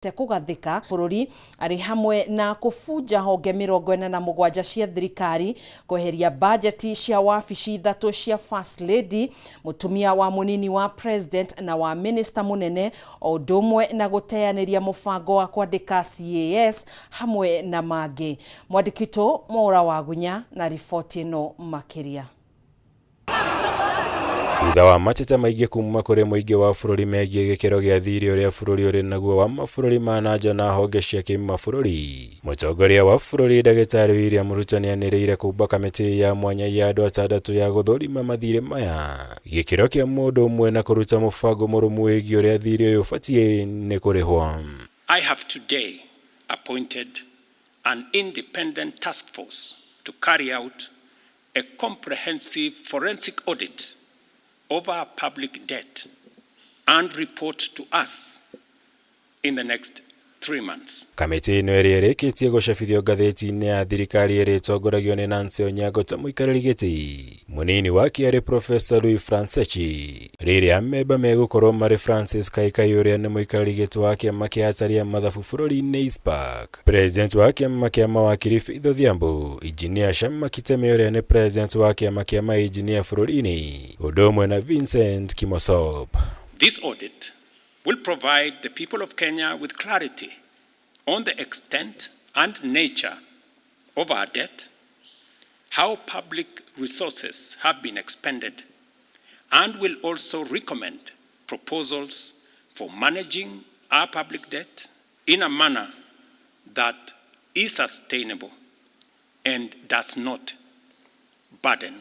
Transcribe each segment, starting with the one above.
Kũgathĩka bũrũri arĩ hamwe na kũbunja honge 47 cia thirikari, kweheria bajeti cia wabici ithatũ cia First Lady, mũtumia wa mũnini wa president na wa minister mũnene, o ũndũ ũmwe na gũteanĩria mũbango wa kwandĩka CAS hamwe na mangĩ. Mwandĩki witũ Mwaũra Wagunya na riboti ĩno makĩria. Thutha wa mateta maingĩ kuma kũrĩ mũingĩ wa bũrũri megiĩ gĩkĩro gĩa thirĩ ũrĩa bũrũri ũrĩ naguo wa mabũrũri ma na nja na honge cia kĩmabũrũri, mũtongoria wa bũrũri Ndagĩtarĩ William Ruto nĩanĩrĩire kũmba kamĩtĩ ya mwanya ya andũ atandatũ ya gũthũrima mathirĩ maya, gĩkĩro kĩa mũndũ ũmwe na kũruta mũbango mũrũmu wĩgiĩ ũrĩa thirĩ ũyũ ũbatiĩ nĩ kũrĩhwo. I have today appointed an independent task force to carry out a comprehensive forensic audit of our public debt and report to us in the next 3 months. Kamĩtĩ ĩno ĩrĩa ĩrĩkĩtie gũcabithio ngathĩti-inĩ ya thirikari ĩrĩa ĩtongoragio nĩ Nancy Onyango ta mũikarĩri gĩtĩ, mũnini wake arĩ Professor Louis Franceschi, rĩrĩa amemba megũkorwo marĩ Francis Kaikai ũrĩa nĩ mũikarĩri gĩtĩ wa kĩama kĩa atari a mathabu bũrũri-inĩ ICPAK, president wa kĩama kĩa mawakiri Faith Odhiambo, Engineer Shammah Kiteme ũrĩa nĩ president wa kĩama kĩa mainjinia bũrũri-inĩ, ũndũ ũmwe na Vincent Kimosop. This audit will provide the people of Kenya with clarity on the extent and nature of our debt, how public resources have been expended, and will also recommend proposals for managing our public debt in a manner that is sustainable and does not burden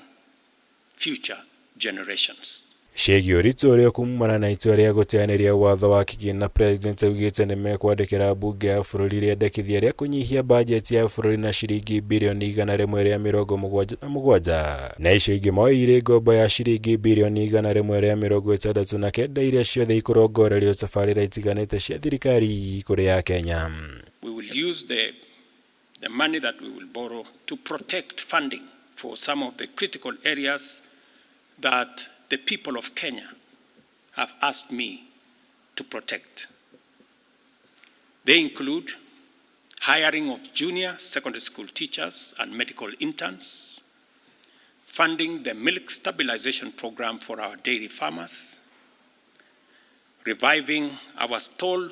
future generations. Ciĩgiĩ ũritũ ũrĩa kumana na itua rĩa gũteanĩria watho wa kĩgĩna, president augĩte nĩ mekwandĩkĩra mbunge ya bũrũri rĩendekithia rĩa kũnyihia bajeti ya bũrũri na ciringi birioni 177, na icio ingĩ moeire ngombo ya ciringi birioni 169 iria ciothe ikũrongorerio tabarĩra itiganĩte cia thirikari kũrĩ ya Kenya. We will use the money that we will borrow to protect funding for some of the critical areas that the people of Kenya have asked me to protect. They include hiring of junior secondary school teachers and medical interns, funding the milk stabilization program for our dairy farmers, reviving our stalled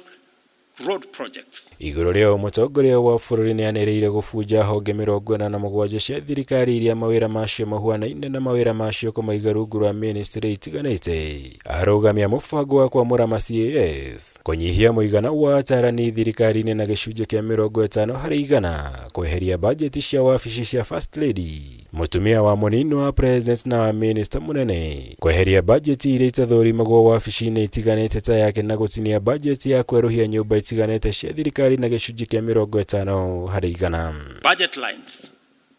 road projects. Igũrũ rĩa mũtongoria wa bũrũri nĩanĩrĩire gũbunja honge 47 cia thirikari iria mawĩra macio mahuanaine na mawĩra macio kũmaiga rungu rwa ministry itiganĩte, arũgamia mũbango wa kwamũra ma CAS, kũnyihia mũigana wa atarani thirikari-inĩ na gĩcunjĩ kĩa 50%, kweheria bajeti cia wabici cia First Lady, mũtumia wa mũnini wa president na wa minister mũnene, kweheria bajeti iria itathũrimagwo wabici-inĩ itiganĩte ta yake, na gũtinia bajeti ya kwerũhia nyũmba itiganĩte cia thirikari na gĩcunjĩ kĩa 50%. Budget lines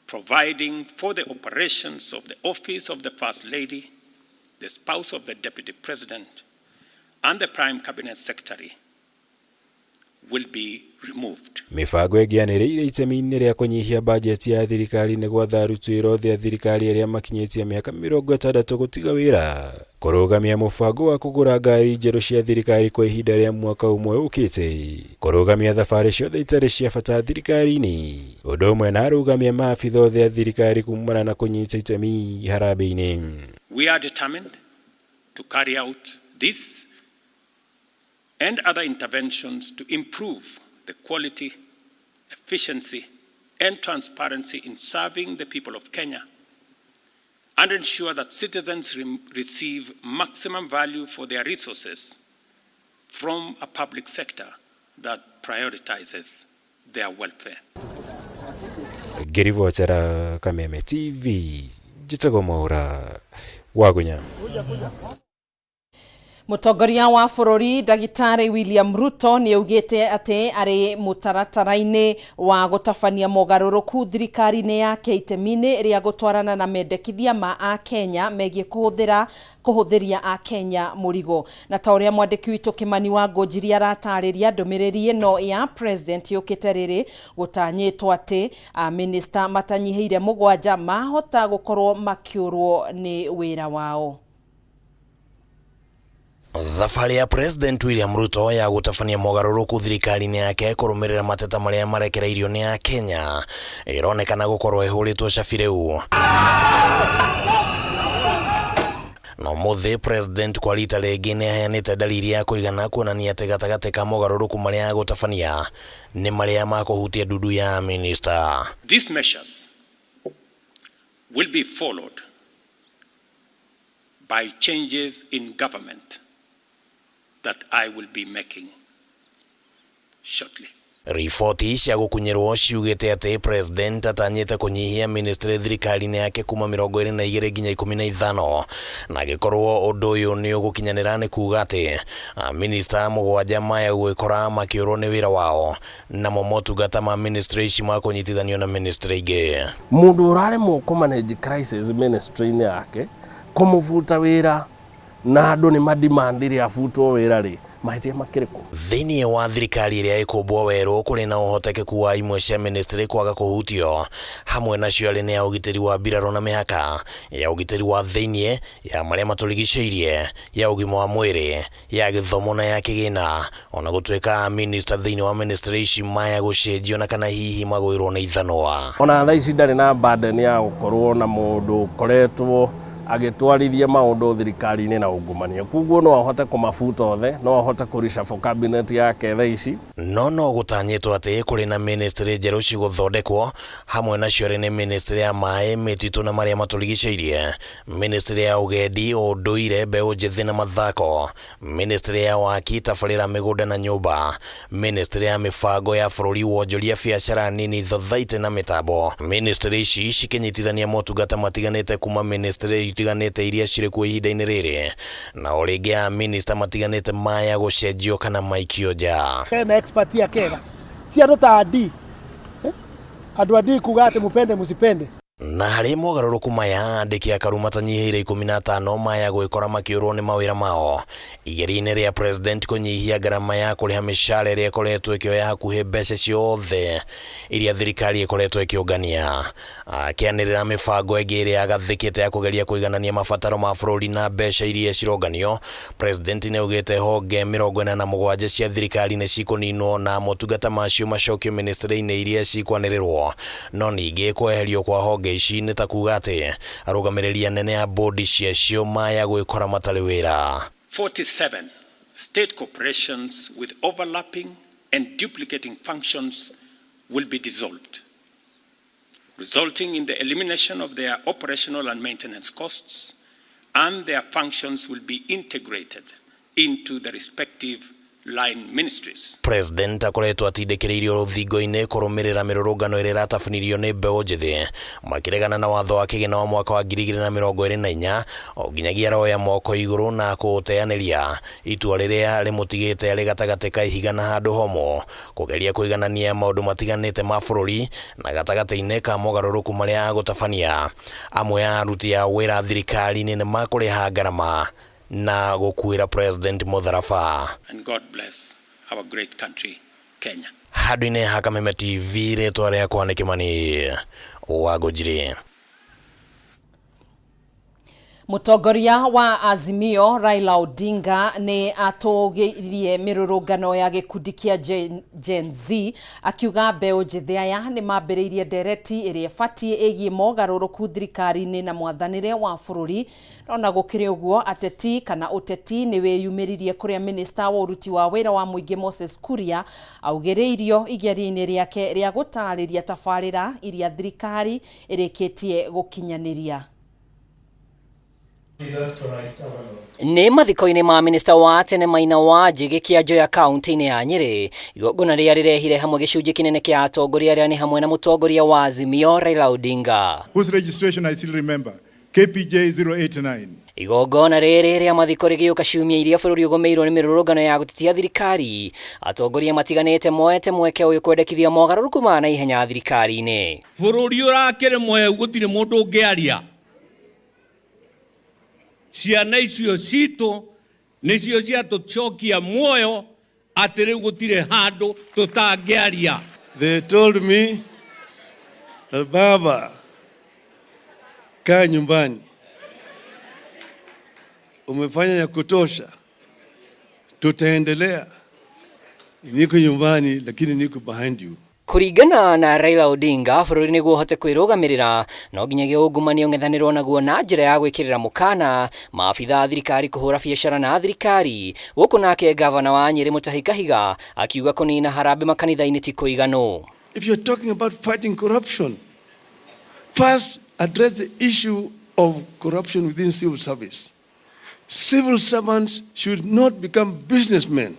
providing for the operations of the office of the First Lady, the spouse of the Deputy President, and the Prime Cabinet Secretary will be removed. Mĩbango ĩngĩ yanĩrĩire itemi-inĩ rĩa kũnyihia bajeti ya thirikari nĩ gwatha aruti wĩra othe a thirikari arĩa makinyĩtie mĩaka 60 gũtiga wĩra, kũrũgamia mũbango wa kũgũra ngari njerũ cia thirikari kwa ihinda rĩa mwaka ũmwe ũkĩte, kũrũgamia thabarĩ ciothe itarĩ cia bata thirikari-inĩ, ũndũ ũmwe na arũgamia maabitha othe a thirikari kumana na kũnyita itemi harambee-inĩ. We are determined to carry out this and other interventions to improve the quality, efficiency, and transparency in serving the people of Kenya and ensure that citizens receive maximum value for their resources from a public sector that prioritizes their welfare. Ngĩribotera Kameme TV, njĩtagwo Mwaũra Wagunya. Mũtongoria wa bũrũri Ndagĩtarĩ William Ruto nĩ augĩte atĩ arĩ mũtaratara-inĩ wa gũtabania mogarũrũku thirikari-inĩ yake itemi-inĩ rĩa gũtwarana na mendekithia ma akenya megiĩ kũhũthĩra kũhũthĩria akenya mũrigo. Na ta ũrĩa mwandĩki witũ Kĩmani wa Ngũnjiri aratarĩria, ndũmĩrĩri ĩno ya president yũkĩte rĩrĩ gũtanyĩtwo atĩ minista matanyihĩire mũgwanja mahota gũkorwo makĩũrwo nĩ wĩra wao. Thabarĩ ya President William Ruto ya gũtabania mogarũrũku thirikari-inĩ yake kũrũmĩrĩra mateta marĩa marekereirio nĩ Akenya ĩronekana gũkorwo ĩhũrĩtwo cabi rĩu. Na ũmũthĩ President kwa rita rĩngĩ nĩ aheanĩte dalili ya kũigana kuonania atĩ gatagatĩ ka mogarũrũku marĩa agũtabania nĩ marĩa makũhutia ndundu ya minister. These measures will be followed by changes in government that I will be making shortly. Riboti cia gũkunyĩrwo ciugĩte atĩ President atanyĩte kũnyihia ministry thirikari-inĩ yake kuma 22 nginya 15, na angĩkorwo ũndũ ũyũ nĩ ũgũkinyanĩra nĩ kuga atĩ minista 7 maya gwĩkora makĩũrwo nĩ wĩra wao, namo motungata ma ministry ici makũnyitithanio na ministry ingĩ. Mũndũ ũraremwo kũ manage crisis ministry-inĩ yake, kũmũbuta wĩra na andũ nĩ madimandire abutwo wĩra rĩ, mahĩtia makĩrĩ kũ? Thĩinĩ wa thirikari ĩrĩa ĩkũmbwo werũ kũrĩ na ũhotekeku wa imwe cia ministry kwaga kũhutio, hamwe nacio arĩ nĩ ya ũgitĩri wa mbirarũ na mĩhaka, ya ũgitĩri wa thĩinĩ, ya marĩa matũrigicĩirie, ya ũgima wa mwĩrĩ, ya gĩthomo na ya kĩgĩna, ona gũtuĩka minista thĩinĩ wa ministry ici maya gũcenjio na kana hihi magũĩrwo nĩ ithanwa. Ona thaa ici ndarĩ na burden ya gũkorwo na mũndũ ũkoretwo agĩtwarithia maũndũ thirikari-inĩ na ungumania, koguo no ahote kũmabuta othe, no ahote kũreshuffle cabinet yake thaa ici. No gũtanyĩtwo atĩ kũrĩ na ministry njerũ cigũthondekwo, hamwe nacio nĩ ministry ya maĩ, mĩtitũ na marĩa matũrigicĩirie, ministry ya ũgendi, ũndũire, mbeũ njĩthĩ na mathako, ministry ya waki, tabarĩra, mĩgũnda na nyũmba, ministry ya mĩbango ya bũrũri, wonjoria, biacara nini, thothaitĩ na mĩtambo. Ministry ici cikĩnyitithania motungata matiganĩte kuma ministry itiganĩte iria cirĩ kuo ihinda-inĩ rĩrĩ, na o rĩngĩ a minista matiganĩte maya gũcenjio kana maikio nja. Kena expert ya kega ti andũ ta adi andũ adi kuga atĩ mupende musipende. Na harĩ mogarũrũku maya, andĩki a karu matanyihĩire 15 maya gwĩkora makĩũrwo nĩ mawĩra mao igeria-inĩ rĩa President kũnyihia ngarama ya kũrĩha mĩcara ĩrĩa ĩkoretwo ĩkĩoya hakuhĩ mbeca ciothe iria thirikari ĩkoretwo ĩkĩũngania. Akĩanĩrĩra mĩbango ĩngĩ ĩrĩa agathĩkĩte ya kũgeria kũiganania mabataro ma bũrũri na mbeca iria cironganio, President nĩ augĩte honge 47 cia thirikari nĩ cikũninwo na motungata macio macokio ministry-inĩ iria cikwanĩrĩrwo, no ningĩ kweherio kwa honge ici nĩ ta kuga atĩ arũgamĩrĩri anene a bodi ciacio maya gwĩkora matarĩ wĩra. 47 state corporations with overlapping and duplicating functions will be dissolved, resulting in the elimination of their operational and maintenance costs, and their functions will be integrated into the respective line ministries. President akoretwo atindĩkĩrĩirio rũthingo-inĩ kũrũmĩrĩra mĩrũrũngano ĩrĩa ĩratabanirio nĩ mbeũ njĩthĩ makĩregana na watho wa kĩgĩna wa mwaka wa 2024, o nginyagia aroya moko igũrũ na kũũteanĩria itua rĩrĩa rĩmũtigĩte arĩ gatagatĩ ka ihiga na handũ homũ kũgeria kũiganania maũndũ matiganĩte ma bũrũri na gatagatĩ-inĩ ka mogarũrũku marĩa agũtabania. Amwe a aruti a wĩra thirikari-inĩ nĩ makũrĩha ngarama na gũkuĩra President mũtharaba. And God bless our great country, Kenya. Handũ-inĩ ha Kameme TV, rĩtwa rĩakwa nĩ Kĩmani wa Ngũnjiri. Mũtongoria wa Azimio Raila Odinga nĩ atũgĩirie mĩrũrũngano ya gĩkundi kĩa Gen Z, akiuga mbeũ njĩthĩ aya nĩ mambĩrĩirie ndereti ĩrĩa ĩbatiĩ ĩgiĩ mogarũrũku thirikari-inĩ na mwathanĩre wa bũrũri. Ona gũkĩrĩ ũguo, ateti kana ũteti nĩ wĩyumĩririe kũrĩa minista wa ũruti wa wĩra wa mũingĩ Moses Kuria augĩrĩirio igeria-inĩ rĩake rĩa gũtarĩria tabarĩra iria thirikari ĩrĩkĩtie gũkinyanĩria. Nĩ mathiko-inĩ ma minista wa tene Maina wa Njĩgĩ kĩa Njoya kaunti-inĩ ya Nyĩrĩ, igongona rĩrĩa rĩrehire hamwe gĩcunjĩ kĩnene kĩa atongoria arĩa nĩ hamwe na mũtongoria wa Azimio Raila Odinga, whose registration I still remember, KPJ 089. Igongona rĩrĩ rĩa mathiko rĩgĩũka ciumia iria bũrũri ũgũmĩirwo nĩ mĩrũrũngano ya gũtetia thirikari, atongoria matiganĩte moete mweke ũyũ kwendekithia mogarũrũku ma naihenya thirikari-inĩ. Bũrũri ũrakĩrĩ mwehu gũtirĩ mũndũ ũngĩaria. Ciana icio citũ nĩcio ciatũcokia muoyo atĩ rĩu gũtirĩ handũ tũtangĩaria. They told me that baba, kaa nyumbani, umefanya ya kutosha. Tutaendelea. Niko nyumbani lakini niko behind you. Kũringana na Raila Odinga, bũrũri nĩguo ũhote kwĩrũgamĩrĩra no nginyagia ungumania ũng'ethanĩrwo naguo na njĩra ya gwĩkĩrĩra mũkana maabitha a thirikari kũhũra biacara na thirikari. Gũkũ nake gavana wa Nyĩrĩ Mutahi Kahiga akiuga kũnina harambĩ makanitha-inĩ ti kũiganu. If you're talking about fighting corruption, first address the issue of corruption within civil service. Civil servants should not become businessmen.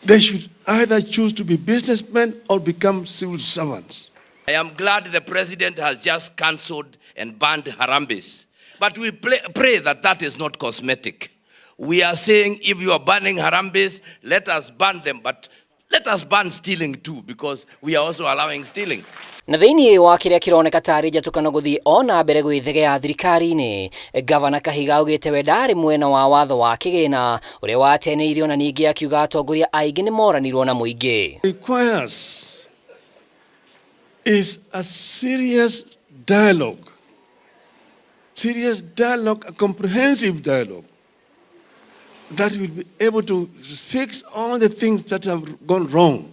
They should either choose to be businessmen or become civil servants. I am glad the president has just cancelled and banned Harambees. But we pray that that is not cosmetic. We are saying if you are banning Harambees, let us ban them, but let us ban stealing too, because we are also allowing stealing. Na thĩinĩ wa kĩrĩa kĩroneka tarĩ njatũkano gũthiĩ o na mbere gwĩthegea thirikari-inĩ, Gavana Kahiga augĩte we ndarĩ mwena wa watho wa kĩgĩna ũrĩa wateneirio, na ningĩ akiuga atongoria aingĩ nĩ moranirwo na mũingĩ. Requires is a serious dialogue, a comprehensive dialogue that will be able to fix all the things that have gone wrong,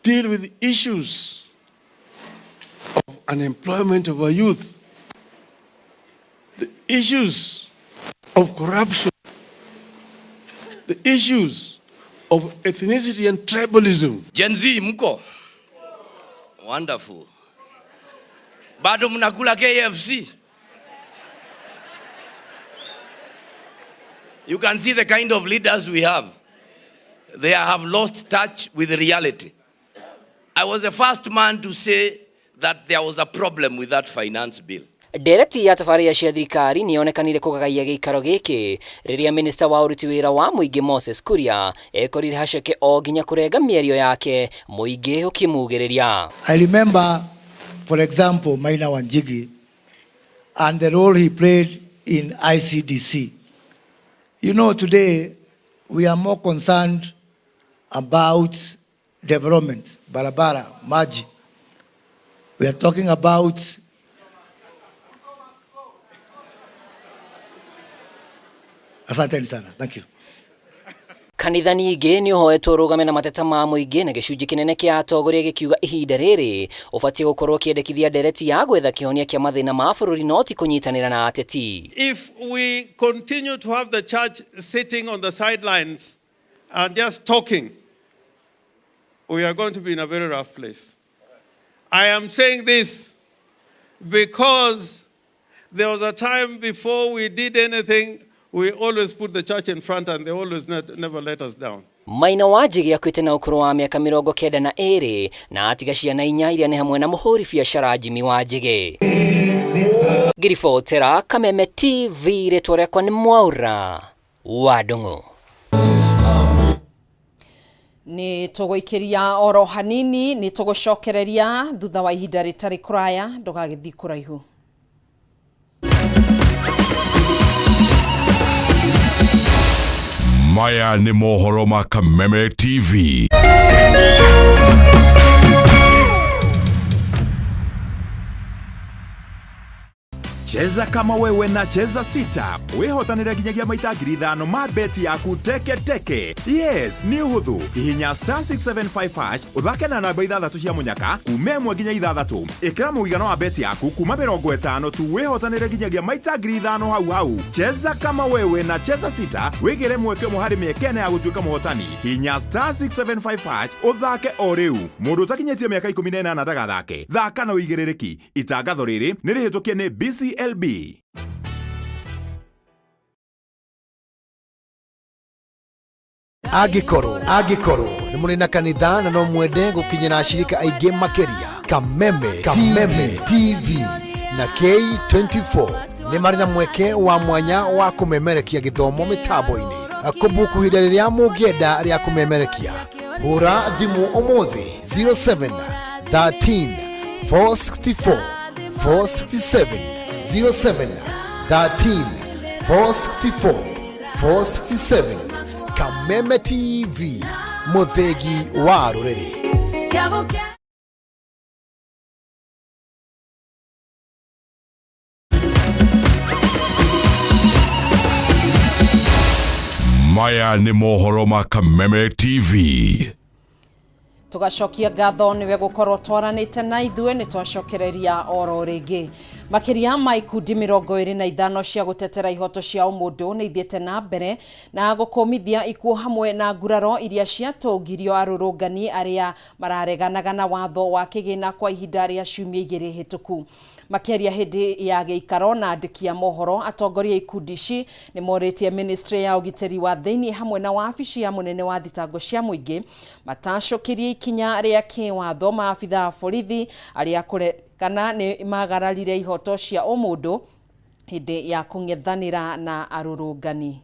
deal with the issues of unemployment of our youth, the issues of corruption, the issues of ethnicity and tribalism. Gen Z mko? Wonderful. Bado mnakula KFC? You can see the kind of leaders we have. They have lost touch with reality. I was the first man to say that there was a problem with that finance bill. Ndereti ya tabarĩra cia thirikari nĩ yonekanire kũgagaia gĩikaro gĩkĩ rĩrĩa minista wa ũruti wĩra wa mũingĩ Moses Kuria ekorire haceke o nginya kũrenga mĩario yake mũingĩ ũkĩmugĩrĩria. I remember, for example, Maina Wanjigi and the role he played in ICDC. You know, today we are more concerned about development, barabara, maji. We are talking about Asanteni sana. Thank you. Kanitha ningĩ nĩ ũhoetwo ũrũgame na mateta ma mũingĩ na gĩcunjĩ kĩnene kĩa atongoria gĩkiuga ihinda rĩrĩ ũbatiĩ gũkorwo ũkĩendekithia ndereti ya gwetha kĩhonia kĩa mathĩna ma bũrũri no ti kũnyitanĩra na ateti. If we continue to have the church sitting on the sidelines and just talking, we are going to be in a very rough place. I am saying this because there was a time before we did anything, we always put the church in front and they always never let us down. Maina Wanjigi akuĩte na ũkũrũ wa mĩaka 92 na atiga ciana 4 iria nĩ hamwe na mũhũri biacara Jimmy Wanjigi. Ngiribotera Kameme TV, rĩtwa rĩakwa nĩ Mwaura wa Ndung'u. Nĩ tũgũikĩria oro hanini, nĩ tũgũcokereria thutha wa ihinda rĩtarĩ kũraya, ndũgagĩthiĩ kũraihu. Maya nĩ mohoro ma Kameme TV. Cheza kama wewe na Cheza Sita wihotanire nginyagia maita 5,000 ma beti yaku teke teke. Yes, nĩ ũhũthũ. Hihinya star 675 hash ũthake na namba 6 cia mũnyaka kuma 1 nginya 6. Ĩkĩra mũigana wa beti yaku kuma 50 tu wihotanire nginyagia maita 5,000 hau hau. Cheza kama wewe na Cheza Sita wigire mweke ũmwe harĩ mĩeke ĩna ya gũtuĩka mũhotani. Hihinya star 675 hash ũthake o rĩu. Mũndũ ũtakinyĩtie mĩaka 18 ndagathake. Thaka na ũigĩrĩrĩki. Itangatho rĩrĩ nĩ rĩhĩtũkie nĩ BCLB. Angĩkorwo nĩ mũrĩ na kanitha na no mwende gũkinyĩra ashirika aingĩ makĩria, Kameme TV na K24 nĩ marĩ na mweke wa mwanya wa kũmemerekia gĩthomo mĩtambo-inĩ. Kũbuku ihinda rĩrĩa mũngĩenda rĩa kũmemerekia. Hũra thimũ ũmũthĩ 07 13 464 467 07 13 464 467. Kameme TV, mũthĩgi wa rũrĩrĩ. Maya nĩ mohoro ma Kameme TV. Tugacokia ngatho niwe gukorwo twaranite na ithuĩ. Nĩ twacokereria oro rĩngĩ. Makĩria ma ikundi 25 cia gũtetera ihoto cia ũmũndũ nĩ ithiĩte na mbere na gũkũmithia ikuũ hamwe na nguraro iria ciatũngirio arũrũngani arĩa marareganaga na watho wa kĩgĩna kwa ihinda rĩa ciumia 2 hĩtũku. Makĩaria hĩndĩ ya gĩikaro na andĩki a mohoro, atongoria a ikundi ici nĩ morĩtie ministry ya ũgitĩri wa thĩinĩ hamwe na wabici ya mũnene wa thitango cia mũingĩ matacũkĩrie ikinya rĩa kĩwatho maabitha a borithi arĩa kũrekana nĩ magararire ihoto cia ũmũndũ hĩndĩ ya kũng'ethanĩra na arũrũngani.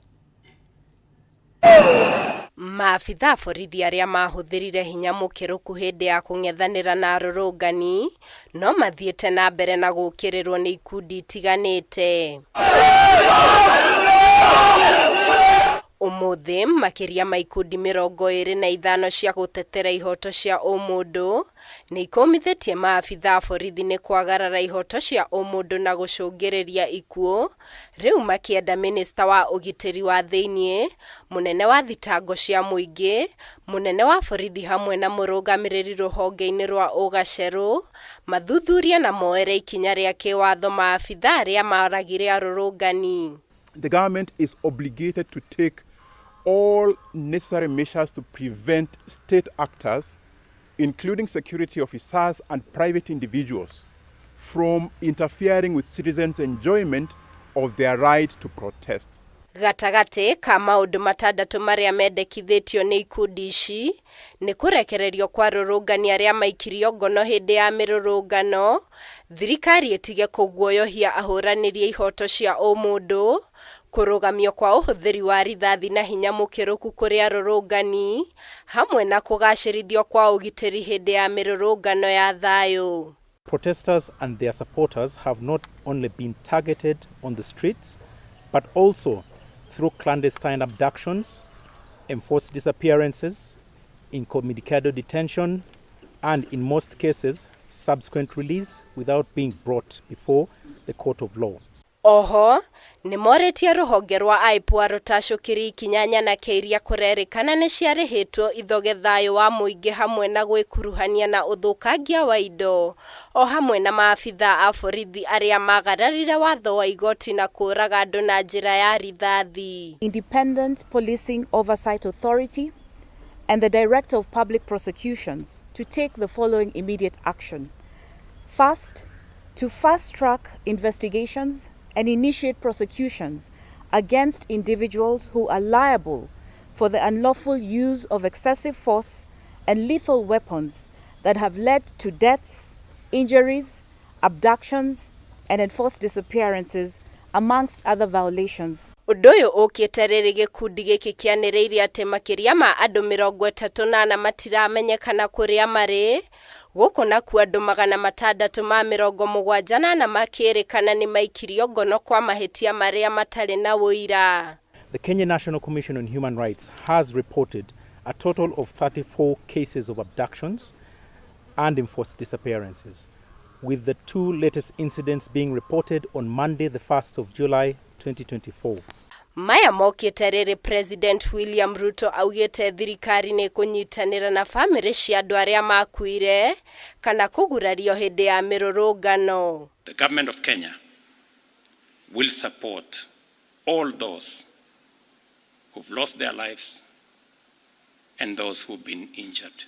Maabitha a borithi arĩa mahũthĩrire hinya mũkĩrũku hĩndĩ ya kũng'ethanĩra na arũrũngani no mathiĩte na mbere na gũũkĩrĩrwo nĩ ikundi itiganĩte. Ũmũthĩ, makĩria ma ikundi 25 cia gũtetera ihoto cia ũmũndũ nĩ ikũmithĩtie maabitha a borithi nĩ kwagarara ihoto cia ũmũndũ na gũcũngĩrĩria ikuũ, rĩu makĩenda minista wa ũgitĩri wa thĩinĩ, mũnene wa thitango cia mũingĩ, mũnene wa borithi hamwe na mũrũgamĩrĩri rũhonge-inĩ rwa ũgacerũ mathuthurie na moere ikinya rĩa kĩwatho maabitha arĩa maragire arũrũngani. The government is obligated to take all necessary measures to prevent state actors, including security officers and private individuals, from interfering with citizens' enjoyment of their right to protest. Gatagatĩ ka maũndũ matandatũ marĩa mendekithĩtio nĩ ikundi ici nĩ kũrekererio kwa arũrũngani arĩa maikirio ngono hĩndĩ ya mĩrũrũngano, thirikari ĩtige kũguoyohia ahũranĩri a ihoto cia ũmũndũ, kũrũgamio kwa ũhũthĩri wa rithathi na hinya mũkĩrũku kũrĩ arũrũngani, hamwe na kũgacĩrithio kwa ũgitĩri hĩndĩ ya mĩrũrũngano ya thayũ. Protesters and their supporters have not only been targeted on the streets, but also through clandestine abductions, enforced disappearances, incommunicado detention, and in most cases, subsequent release without being brought before the court of law. Oho, nĩ morĩtie rũhonge rwa IPOA rũtacũkĩrie ikinya nyanake iria kũrerĩkana nĩ ciarĩhĩtwo ithoge thayũ wa mũingĩ hamwe na gwĩkuruhania na ũthũkangia wa indo, o hamwe na maabitha a borithi arĩa magararire watho wa igoti na kũraga andũ na njĩra ya rithathi. Independent Policing Oversight Authority and the Director of Public Prosecutions to take the following immediate action. First, to fast-track investigations and initiate prosecutions against individuals who are liable for the unlawful use of excessive force and lethal weapons that have led to deaths, injuries, abductions, and enforced disappearances, amongst other violations. Ũndũ ũyũ ũkĩte rĩrĩ gĩkundi gĩkĩ kĩanĩrĩire atĩ makĩria ma andũ 34 matiramenyekana kũrĩa marĩ, gũkũ nakuo andũ 674 makĩrĩkana nĩ maikirio ngono kwa mahĩtia marĩa matarĩ na ũira. The Kenya National Commission on Human Rights has reported a total of 34 cases of abductions and enforced disappearances, with the two latest incidents being reported on Monday, the 1st of July 2024. Maya mokĩte rĩrĩ President William Ruto augĩte thirikari nĩ kũnyitanĩra na bamĩrĩ cia andũ arĩa makuire kana kũgurario hĩndĩ ya mĩrũrũngano. The government of Kenya will support all those who've lost their lives and those who've been injured.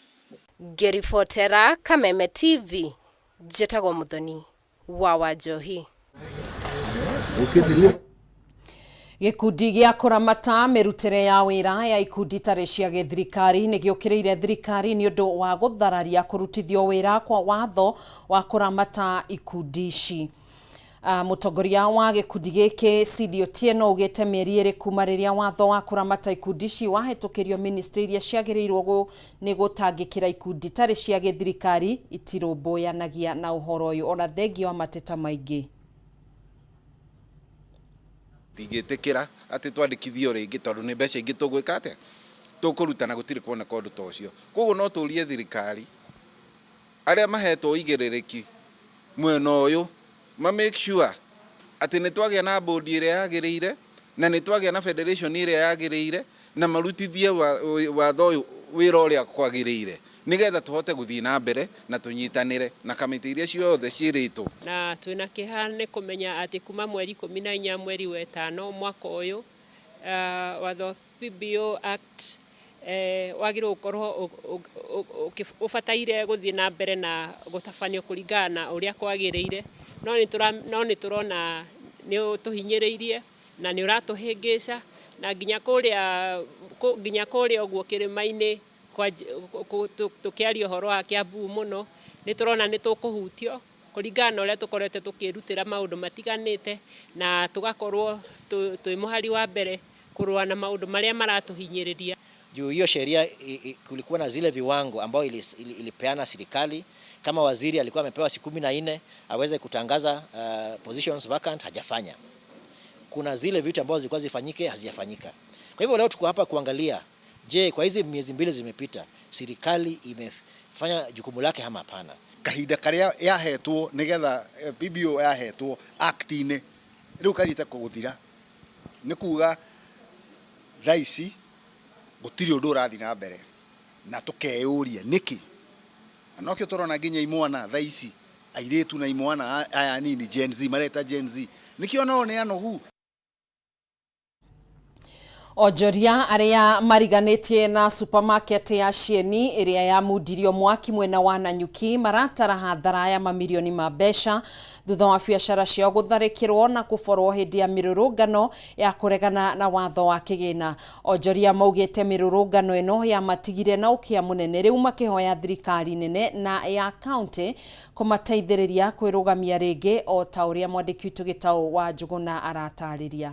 Ngĩribotera Kameme TV, njĩtagwo Muthoni wa Wanjohi. Gĩkundi gĩa kũramata mĩrutĩre ya wĩra ya ikundi itarĩ cia gĩthirikari nĩ gĩũkĩrĩire thirikari nĩ ũndũ wa gũthararia kũrutithio wĩra kwa watho wa kũramata ikundi ici. Mũtongoria wa gĩkundi gĩkĩ CD Otieno augĩte mĩeri 2 kuma rĩrĩa watho wa kũramata ikundi ici wahĩtũkĩrio ministry iria ciagĩrĩirwo nĩ gũtangĩkĩra ikundi itarĩ cia gĩthirikari itirũmbũyanagia na ũhoro ũyũ ona thengia wa mateta maingĩ. Tingĩtĩkĩra atĩ twandĩkithio rĩngĩ tondũ nĩ mbeca ingĩ tũgwĩka atĩa tũkũruta na gũtirĩ kuoneka ũndũ ta ũcio. Koguo no tũrie thirikari arĩa mahetwo ũigĩrĩrĩki mwena ũyũ ma make sure atĩ nĩ twagĩa na bodi ĩrĩa yagĩrĩire na nĩ twagĩa na federation ĩrĩa yagĩrĩire. Na marutithie watho ũyũ wĩra ũrĩa kwagĩrĩire nĩgetha tũhote gũthiĩ na mbere na tũnyitanĩre na kamĩtĩ iria ciothe ciĩrĩtwo. Na twĩna kĩeha nĩ kũmenya atĩ kuma mweri 14 mweri wa ĩtano mwaka ũyũ, watho wa PBO Act wagĩrĩirwo gũkorwo ũbataire gũthiĩ na mbere na gũtabanio kũringana na ũrĩa kwagĩrĩire, no nĩ tũrona nĩ ũtũhinyĩrĩirie na nĩ ũratũhĩngĩca, na nginya kũrĩa ũguo kĩrĩma-inĩ tũkĩaria ũhoro wa Kiambu mũno, nĩ tũrona nĩ tũkũhutio kũringana na ũrĩa tũkoretwo tũkĩrutĩra maũndũ matiganĩte, na tũgakorwo twĩ mũhari wa mbere kũrũa na maũndũ marĩa maratũhinyĩrĩria. Juu hiyo sheria kulikuwa na zile viwango ambayo ilipeana serikali. Kama waziri alikuwa amepewa siku 14 aweze kutangaza positions vacant, hajafanya. Kuna zile vitu ambazo zilikuwa zifanyike, hazijafanyika. Kwa hivyo leo tuko hapa kuangalia, je, kwa hizi miezi 2 zimepita, serikali imefanya jukumu lake ama hapana? Kahinda karia yahetwo nigetha PBO yahetwo act-inĩ rĩu kathiĩte kũgũthira, nĩ kuga thaa ici gũtirĩ ũndũ ũrathiĩ na mbere, na tũkeyũria nĩkĩ. Na nokĩo tũrona nginya imwana thaa ici, airĩtu na imwana aya nini Gen Z, mareta Gen Z, nĩkĩo nao nĩ anogu. Onjoria arĩa mariganĩtie na supermarket ya Cieni ĩrĩa yamundirio mwaki mwena wa Nanyuki maratara hathara ya mamirioni ma mbeca thutha wa biacara ciao gũtharĩkĩrwo na kũborwo hĩndĩ ya mĩrũrũngano ya kũregana na watho wa kĩgĩna. Onjoria maugĩte mĩrũrũngano ĩno yamatigire na ũkĩa mũnene, rĩu makĩhoya thirikari nene na ya kaunti kũmateithĩrĩria kwĩrũgamia rĩngĩ, o ta ũrĩa mwandĩki witũ Gĩtaũ wa Njũgũna aratarĩria.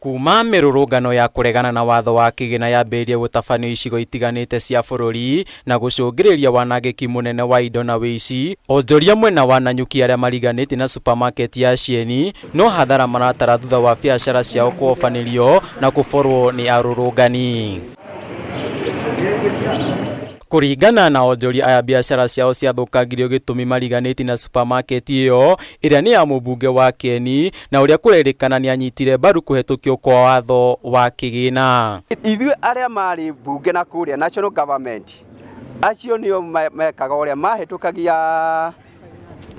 Kuma mĩrũrũngano ya kũregana na watho wa kĩgĩna yambĩrĩrie gũtabanio icigo itiganĩte cia bũrũri na gũcũngĩrĩria wanangĩki mũnene wa indo na wĩici, onjoria mwena wa Nanyuki arĩa mariganĩtie na supermarket ya Cieni no hathara maratara thutha wa biacara ciao kũhobanĩrio na kũborwo nĩ arũrũngani. Kũringana na onjoria aya, biacara ciao ciathũkangirio gĩtũmi mariganĩtie na supermarket ĩyo ĩrĩa nĩ ya mũmbunge wa Kieni, na ũrĩa kũrerĩkana nĩ anyitire mbaru kũhetũkio kwa watho wa kĩgĩna. Ithuĩ arĩa marĩ mbunge na kũrĩa national government, acio nĩo mekaga ũrĩa mahĩtũkagia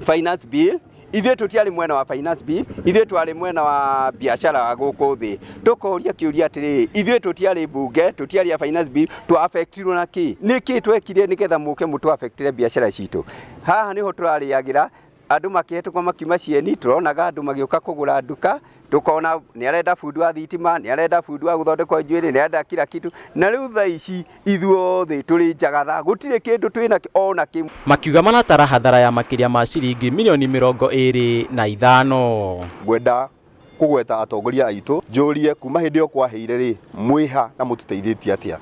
finance bill. Ithuĩ tũtiarĩ mwena wa finance bill, ithuĩ twarĩ mwena wa biacara wa gũkũ thĩ. Tũkoria kĩũria atĩrĩrĩ, ithuĩ tũtiarĩ mbunge, tũtiarĩ a finance bill, twa-affectirwo na kĩ? Nĩ kĩ twekire nĩgetha mũke mũtũ-affectire biacara citũ? Haha nĩho tũrarĩagĩra, andũ makĩhetũka makiuma Cieni, tũronaga andũ magĩũka kũgũra nduka, tũkona nĩ arenda bundi wa thitima, nĩ arenda bundi wa gũthondeka njuĩrĩ, nĩ arenda kila kitu. Na rĩu thaa ici ithuothe tũrĩ njagatha, gũtirĩ kĩndũ twĩnakĩo ona kĩmwe. Makiuga maratara hathara ya makĩria ma ciringi milioni 25. Ngwenda kũgweta atongoria aitũ, njũrie kuma hĩndĩ ĩyo kwahĩire rĩ, mwĩha na mũtũteithĩtie atĩa?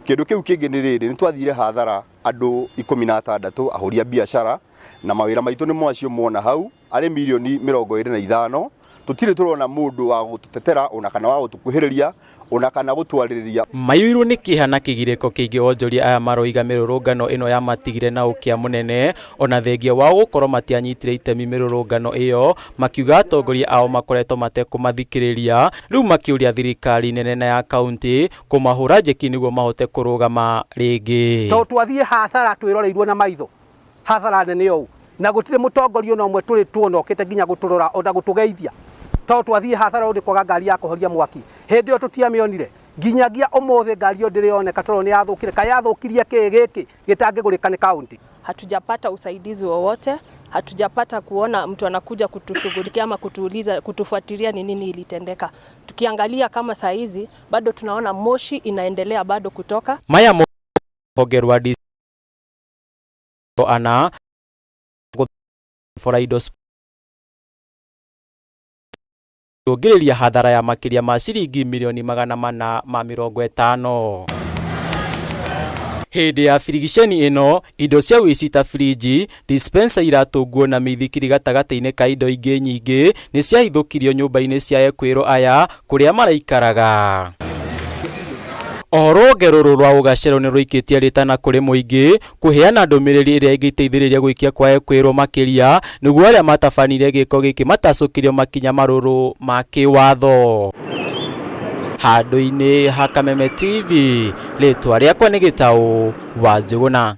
Kĩndũ kĩu kĩngĩ nĩ rĩrĩ, nĩ twathire hathara andũ 16 ahũri a biacara, na mawĩra maitũ nĩ mwacio muona hau arĩ milioni 25. Tũtirĩ tũrona mũndũ wa gũtũtetera ona kana wa gũtũkuhĩrĩria ona kana gũtwarĩrĩria. Maiyũirwo nĩ kĩeha na kĩgirĩko kĩingĩ onjoria aya maroiga mĩrũrũngano ĩno yamatigire na ũkĩa mũnene, ona thengia wao gũkorwo matianyitire itemi mĩrũrũngano ĩyo, makiuga atongoria ao makoretwo matekũmathikĩrĩria, rĩu makĩũria thirikari nene na ya kaunti kũmahũra njeki nĩguo mahote kũrũgama rĩngĩ. Tondũ twathiĩ hathara twĩroreirwo na maitho, hathara nene ũũ, na gũtirĩ mũtongoria ona ũmwe tũrĩ tuona okĩte nginya gũtũrora ona gũtũgeithia. Tondũ twathiĩ hathara ũũ nĩ kwaga ngari ya kũhoria mwaki, hĩndĩ ĩyo tũtiamĩonire, nginyagia ũmũthĩ ngari ĩyo ndĩrĩ yoneka tondũ nĩ yathũkire. Kaĩ yathũkirie kĩ gĩkĩ gĩtangĩgũrĩka nĩ kaunti? Hatujapata usaidizi wowote, hatujapata kuona mtu anakuja kutushughulikia ama kutuuliza, kutufuatilia ni nini ilitendeka. Tukiangalia kama saa hizi bado tunaona moshi inaendelea bado kutoka. Maya hongerwa D ana gũbora indo gũcũngĩrĩria hathara ya makĩria ma ciringi milioni 450. Hĩndĩ ya birigiceni ĩno, indo cia wĩici ta birinji, dispenser, iratũ, nguo na mĩithikiri gatagatĩ-inĩ ka indo ingĩ nyingĩ nĩ ciahithũkirio nyũmba-inĩ cia ekwĩrwo aya kũrĩa maraikaraga. Oho rũhonge rũrũ rwa ũgacererwo nĩ rũikĩtie rĩtana kũrĩ mũingĩ kũheana ndũmĩrĩri ĩrĩa ĩngĩteithĩrĩria gũikia kwa ekwĩrwo makĩria nĩguo arĩa matabanire gĩko gĩkĩ matacũkĩrio makinya marũrũ ma kĩwatho. Handũ-inĩ ha Kameme TV, rĩtwa rĩakwa nĩ Gĩtaũ wa Njũgũna.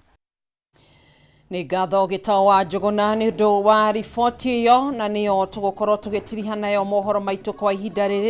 Nĩ ngatho Gĩtaũ wa Njũgũna nĩ ũndũ wa riboti ĩyo, na nĩyo tũgũkorwo tũgĩtiriha nayo mohoro maitũ kwa ihinda rĩrĩ.